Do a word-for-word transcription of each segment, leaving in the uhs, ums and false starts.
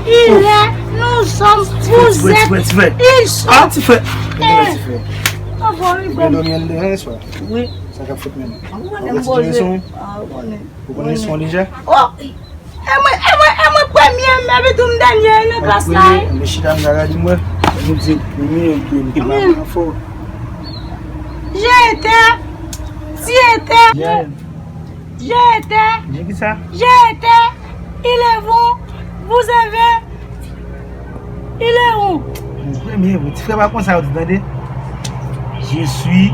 Il est, nous sommes, vous êtes, ils sont. Ah, ti frè. Kòman ti frè? Ou gen dòmi anndan yè swa? Wi. Sa k ap fèt menm? Ou konnen m poze. Ou konnen leson deja? Oh! E mwen, e mwen, e mwen premye, m epi tou m dènye nan klas la. Mwen premye, men chita m ka gade m wè. Nou di premye, m premye, m pa nan fò. J'étais, tu étais, j'étais, j'étais, il est vous, vous avez, il est où? Mwen premye, wi. Ti frè pa konsa yo di, tande. Je suis.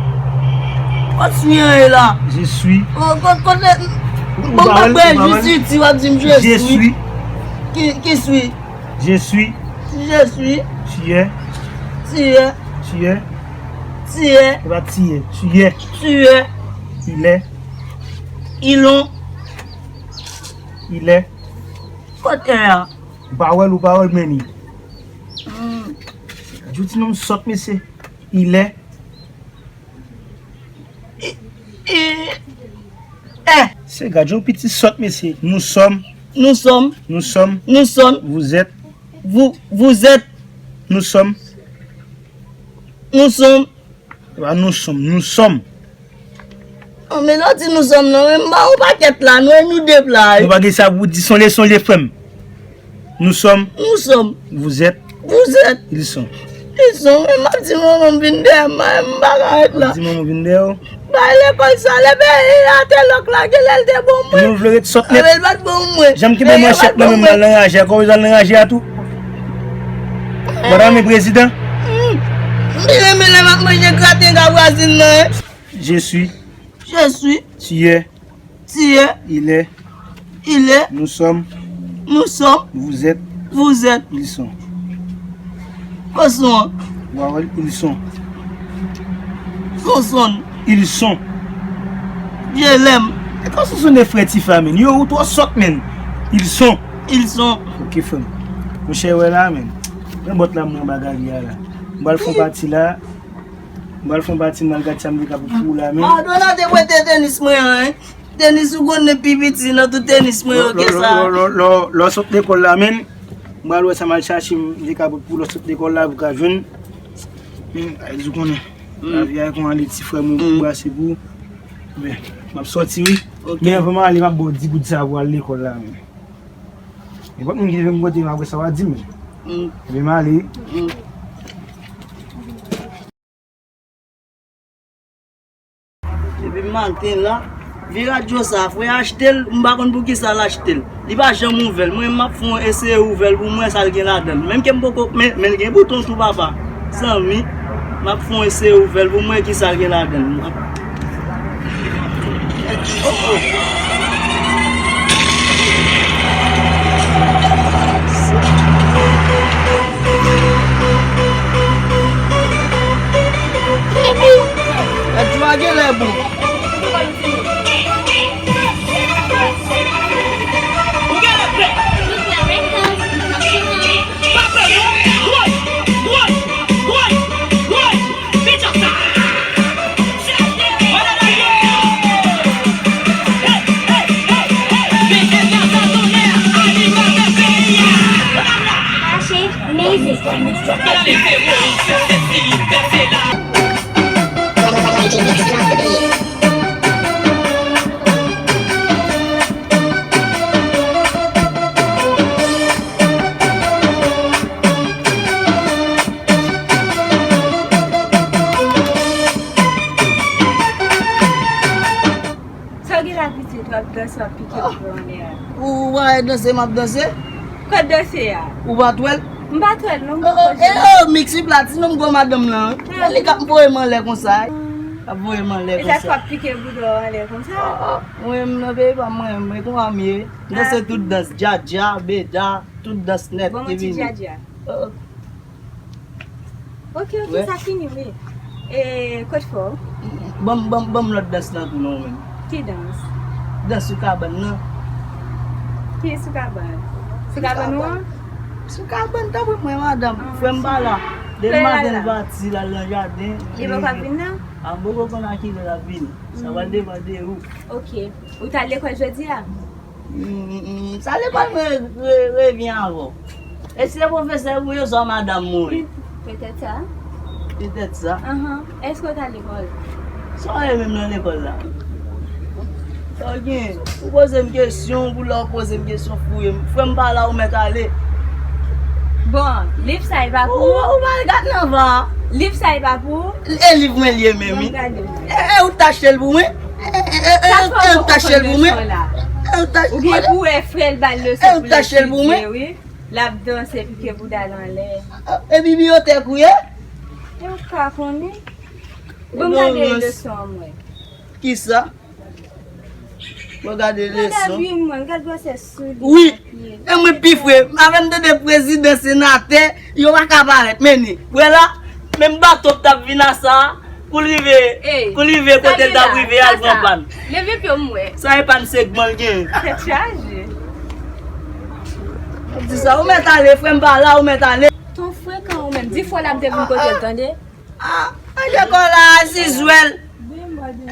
Kot swi an ye la? Je suis. Kot, kot, kot lè. Bon, m pa kwè, je suis, ti w ap di m je suis. Je suis. Ki, ki swi? Je suis. Je suis. Tu es. Tu es. Tu es. Tu es. Se pa tu es. Tu es. Tu es. Il est. Ils ont. Il est. Kot è a? Ou pa wè l, ou pa wè l, men li. Hmm. Gad yon ti nonm sòt, mesye. Il est. I, i, è. Se gad yon piti sòt, mesye. Nous sommes. Nous sommes. Nous sommes. Nous sommes. Vous êtes. Vous, vous êtes. Nous sommes. Nous sommes. Se pa nous sommes, nous sommes. Oh, men lè w di nous sommes, non, men m ba w pakèt la, non, e nou de pla, wi. Nou pa gen sa pou di, se yon leson li ye, frè m. Nous sommes. Nous sommes. Vous êtes. Vous êtes. Ils sont. Ils sont. Men m ap di manman m vin dèyè m, m pa ka ret la. M ap di manman m vin dèyè w. Bay lekòl sa, lè peyi a te lòk la, genlè l te bon mwen. Nou vle ret sòt nèt. Epi l pa t bon mwen. Jan m kenbe manchèt nan men m, m al nan raje a, kòm yo al nan raje a tou. Madam e prezidan. Hmm. M te renmen lè m ap manje graten gavwazin nan, wi. Je suis. Je suis. Tu es. Tu es. Il est. Il est. Nous sommes. Nous sommes. Vous êtes. Vous êtes. Ils sont. Kòson an. Wa wè, ils sont. Sonson. Ils sont. Je l'aime. E kòson sonn frè ti frè, men. Yo, ou twò sòt, men. Ils sont. Ils sont. Ok, frè m. Monchè, wè la, men. Pran bòt la, mwen anba gari a la. M pral fè yon pati la. M pral fè yon pati, m pral gad sa m te ka pou ou la, men. Madonna te prete tenis mwen an, hein. Tenis ou konnen pi piti nan tout tenis mwen yo ke sa. Lè w sot lekòl la, men, m pral wè sa m al chache, m te ka pou lè w sot lekòl la, pou ka jwenn. Men, ay di w konnen. Lavi a konn ale ti frè mwen, pou brase pou. Men, m ap sòti, wi. Men, anvan m ale, m ap ba w di goud sa pou al lekòl la, men. Nenpòt moun ki vin kote m apre sa, w a di m. Ebyen, m ale. Depi maten la, vye radyo sa, frè achte l, m pa konn poukisa l achte l. Li pa janm ouvè l. Mwen, m ap fè w eseye ouvè l pou m wè sa l gen ladan l. Menm ke m poko, men, men l gen bouton tou, papa. Zanmi, m ap fè w eseye ouvè l pou m wè kisa l gen ladan l. Radyo a genlè bon. Sa w gen la pitit, w ap danse, w ap pike pou anlè a. Ou pa wè danse m ap danse? Kot danse a? Ou pa t wè l? M pa t wè l non. Oh, oh, eh, oh, Mixi Platinum gwo madanm lan. Li k ap voye m anlè konsa. K ap voye m anlè konsa. E sa k ap pike bouda w anlè konsa? Oh, oh, mwen menm nan peyi pa m, mwen menm, mwen konsa m ye. M danse tout dans, djadja, beda, tout dans nèt ki vini. Bon, ti djadja. Oh, oh. Ok, ok, sa fini, wi. E, kot fò? Ban m, ban m, ban m lòt dans lan tou non, menm. Ki dans? Dans sou kabann nan. Ki sou kabann? Sou kabann ou an? Sou kabann, tanpri mwen, madanm. Frè m pa la. Depi maten l pati, l al nan jaden. Li poko ap vin nan? A m poko konn a kilè l ap vini. Sa pral depann de ou. Ok. Ou t al lekòl jodi a? Mm, mm, mm. Sa lekòl mwen re-, re-, revyen avè w. E se pwofesè ou ye, swa madanm ou ye? Petèt sa. Petèt sa? Ahan. Èske w t al lekòl? Sa w ye menm nan lekòl la? Sa w gen? Ou poze m kesyon, pou lè w poze m kesyon, fouye m. Frè m pa la, ou mèt ale. Bon, liv sa e pa pou ou? Ou, ou pa gad nan van. Liv sa e pa pou ou? E liv mwen l ye menm, wi. Bon, gade. E, e, ou t achte l pou mwen? E, e, e, e, e, ou t achte l pou mwen? E, ou t achte l pou mwen? Ou gen pou wè frè l ba l leson pou l etidye, wi. L ap danse, pike bouda l anlè. E bibliyotèk ou ye? E ou ka konnen? Bon, m gade leson an mwen. Kisa? Mwen gade leson. Gade abiyman, gade gwosès soulye. Wi. E mwen pi fre. Avè m tande prezidan, senatè, yo pa ka parèt. Men ni. Wè la, menm bato k t ap vin a sa, pou l rive, pou l rive kote l t ap rive, al pran pàn. Leve pye w m wè. Sa e pàn segman l gen. Tèt chaje. Di sa, ou mèt ale, frè m pa la, ou mèt ale. Ton frekan ou menm. Di fò l ap devin kote l, tande. Ah, ah, lekòl la, zizwèl.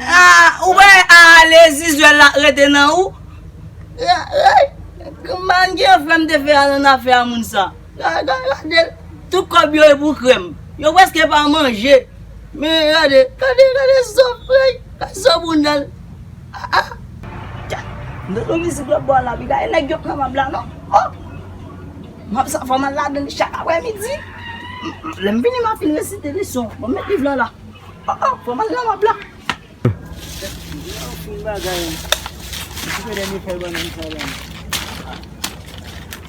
Ah, ou wè, ah, ale zizwèl la rete nan ou. Ah, ah, man gen frè m te fè al nan afè a moun sa. Ga-, ga-, gade l. Tout kòb yo e pou krèm. Yo prèske pa manje. Men gade, gade, gade zo frèy, gade zo bounda l. Ah, ah. Tcha, m te do mizik lòt bò a la, pi gade nèg yo pran m ap la, non. Oh! M ap sa fò m al ladan li chak aprèmidi. M, m, lè m vini, m ap fin resite leson. Bon, met liv la la. Oh, oh, fò m al nan m ap la. Yon fin bagay. M koupe dènye fèy bannann sa la.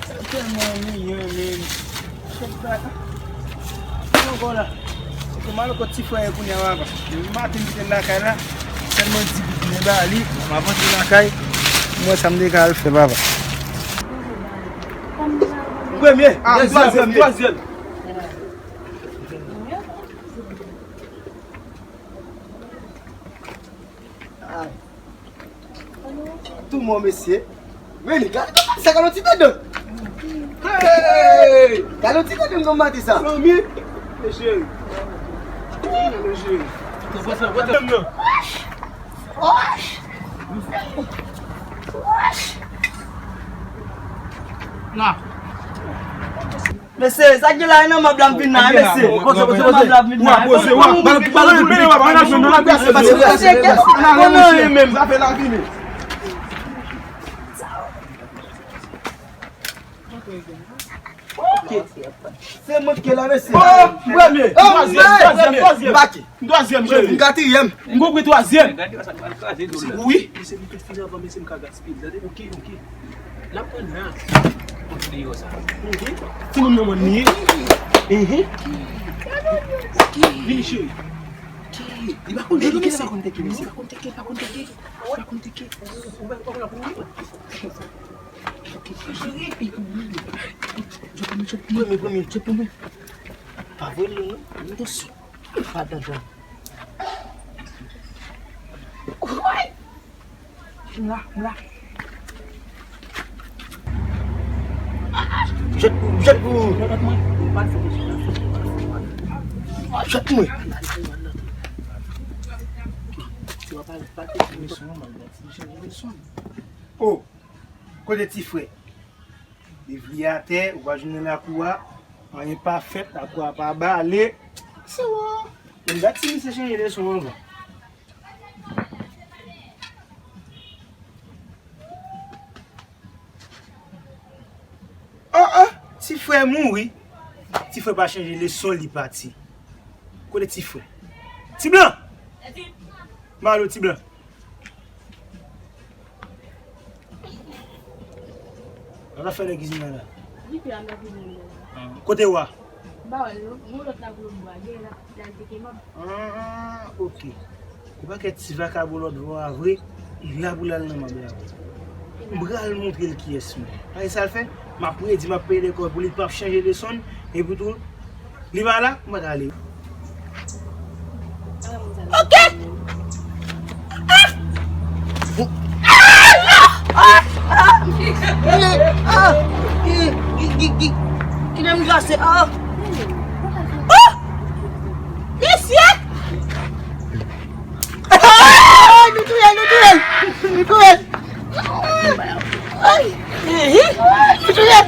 Sa tèlman annuyan, men. Chèf pa. Ki ankò la? Ok, m al kot ti frè a kounye a, papa. Depi maten m kite l lakay la, sèlman di goud mwen ba li, m avanse lakay, m wè sa m te ka al fè, papa. Premye, ah, dezyèm, twazyèm, twazyèm. Tou mò, mesye. Men li, gade kòman sa, gade yon ti tandon. Hey! Gade yon ti tandon kòman maten sa. Zanmi, mesye. Mesye. Nan. Mesye, sa ki la nan mab la m vin la, mesye. Poze, poze, poze. Nan mab la m vin la. Poze, poze, poze. Konnen menm. Zafè la vini. Se mwen ki la, mesye. Oh, premye. Twazyèm, twazyèm, twazyèm. Bake. Twazyèm, cheri. M katriyèm. M konpri twazyèm. Wi. Mesye, li te fin avan, mesye, m ka gaspiye. Gade, ok, ok. N ap pran nan. Kote deyò sa? Mhm. Timoun nan mòn li ye. Mhm. Vini, cheri. Li pa konn teke, li pa konn teke, mesye. Li pa konn teke, li pa konn teke. Li pa konn teke. Ou pa, ou pa konn la pou ou. Cheri. Premye, premye, chèf pou mwen. Pa vre, non, non. Atansyon. Pa dandan. Woy! M la, m la. Jèt pou, jèt pou. Jèt mwen. Oh, kote ti frè? Li vle atè, ou pa jwenn nan lakou a. Anyen pa fèt, lakou a pa bale. Se wè. Men dat si misye chanje leson anvan. Oh, oh, ti frè mouri. Ti frè pa chanje leson, li pati. Kote ti frè? Ti blan! Malo, ti blan. Sa w ap fè nan kizin nan la? Li fè a nan kizin nan. Kote w a? M pa wè l non. Gon lòt la pou l bwè. Gen la, la l te kemab. Ah, ok. Ou pa kè ti vakabon lòt vwa a vre, li la pou l al nan mab la vre. M pral montre l kiyès mwen. Sa e sa l fè? M ap redi, m ap peye lekòl pou li, li p ap chanje leson, epi tou, li pa la, m pa t ale. Ok. Ah! Ah! Ah! Ah! Ah! Ki, ki, ki, ki, ki nan m glase? Ah! Ah! Mesye! Ah! Nou touye l, nou touye l! Nou touye l! Ay! Nou touye l!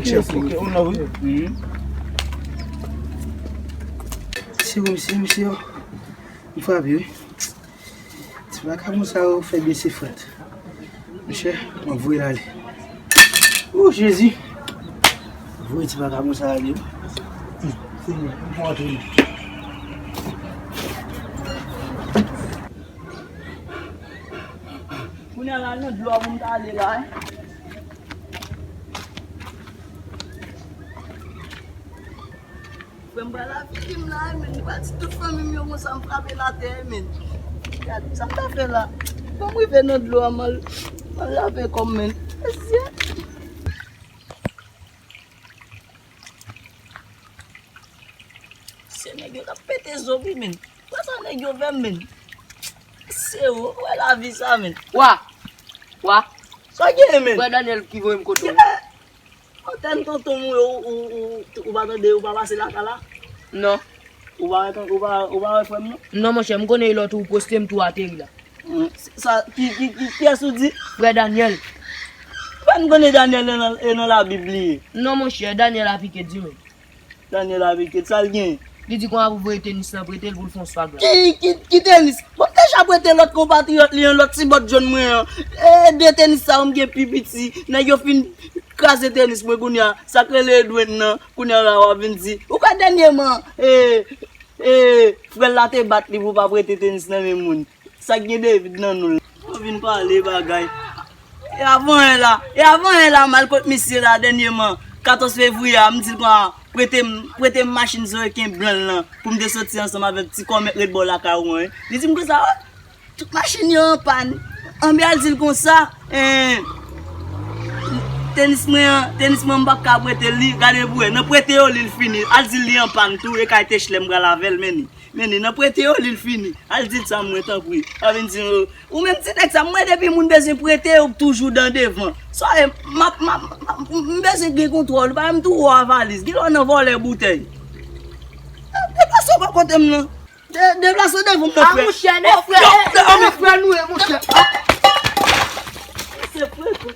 Ok, ok, ok, on love, wi. Se wi, mesye, mesye, m frape, wi. Ti vakabon sa yo fè bese frèt. Monchè, m ap voye l ale. O Jezi! Voye ti vakabon sa ale, wi. Senyè, m pran antre. Kounye a la, nan dlo a pou m ta ale la, eh. Frè m pral avili m la, eh, men li pral di tout fanmi m yo konsa m frape l atè, eh, men. Gad sa m ta fè la. Ban m rive nan dlo a, m al, m al lave kò m, men. Mesye. Se nèg yo k ap pete zo wi, men. Wè sa nèg yo fè m, men. Se ou, wè lavi sa, men. Wa! Wa! Sa genyen, men? Frè Daniel ki voye m kote w. Antèn tonton m, ou, ou, ou, ou pa tande, ou pa pase lakay la? Non. Ou pa wè ton-, ou pa, ou pa wè frè m, non? Non, monchè, m konnen e lòt ou poste m tou ateri la. Hmm, sa, ki, ki, ki, kiyès ou di? Frè Daniel. Ou pa konn konnen Daniel e nan, e nan Labib li ye? Non, monchè, Daniel apike di, men. Daniel apike, sa l gen? Li di konsa pou voye tenis lan prete l pou l fè yon swag la. Ki, ki, ki tenis? Bon, m deja prete lòt konpatriyòt li an, lòt ti bòt jòn mwen an. E, de tenis sa yo m gen pi piti. Nèg yo fin kraze tenis mwen kounye a. Sa k rele Edwin nan, kounye a la w ap vin di. Ou kwè dènyèman, e, e, frè l la te bat li pou pa prete tenis nan men moun. Sa k gen David nan nou l. Mwen vin pale bagay. E avan yè la, e avan yè la, m al kot misye la dènyèman, katòz fevriye a, m di l konsa, prete m, prete m machin Zoeken blan l lan, pou m te soti ansanm avèk ti kòmèt ret bò lakay ou an, wi. Li di m konsa, o, tout machin yo an pàn. Anben al di l konsa, en, tenis mwen an, tenis mwen an m p ap ka prete l li, gade pou wè, nan prete yo li l fini. Al di l li an pàn tou, e kay Techlè m pral avè l, men li. Men li nan prete yo, li l fini. Al di l sa mwen, tanpri. Pa vin di, o, ou menm ti nèg sa, mwen depi moun bezwen prete, ou toujou dan devan. Sa e, m ap, m ap, m ap, m bezwen gen kontwòl, ou pa janm tou wè w a valiz. Gen lè w nan vòlè boutèy. Deplase w bò kote m nan. De-, deplase w devan m nan, frè. A, monchè, nèg frè, nèg frè nou ye, monchè. Se frè, frè.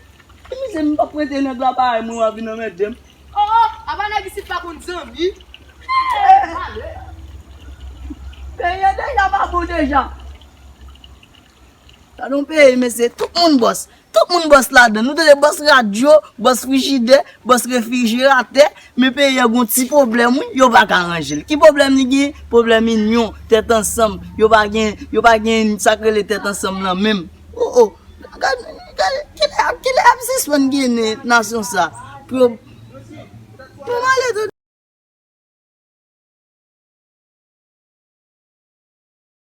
Mizè, m p ap prete nèg la parèy mwen, w ap vin anmède m. Oh, oh, apa nèg isit pa konn zanmi? Peyi an deja pa bon deja. Gade yon peyi, mesye, tout moun bòs. Tout moun bòs ladan. Nou tande bòs radyo, bòs frijidè, bòs refrijeratè, men peyi a gon ti pwoblèm, wi, yo pa ka ranje l. Ki pwoblèm li gen? Pwoblèm inyon, tèt ansanm. Yo pa gen, yo pa gen sa k rele tèt ansanm nan menm. O, o. Gade, gade, kilè, kilè y ap sispann genen nasyon sa? Pou yo, pou yo ale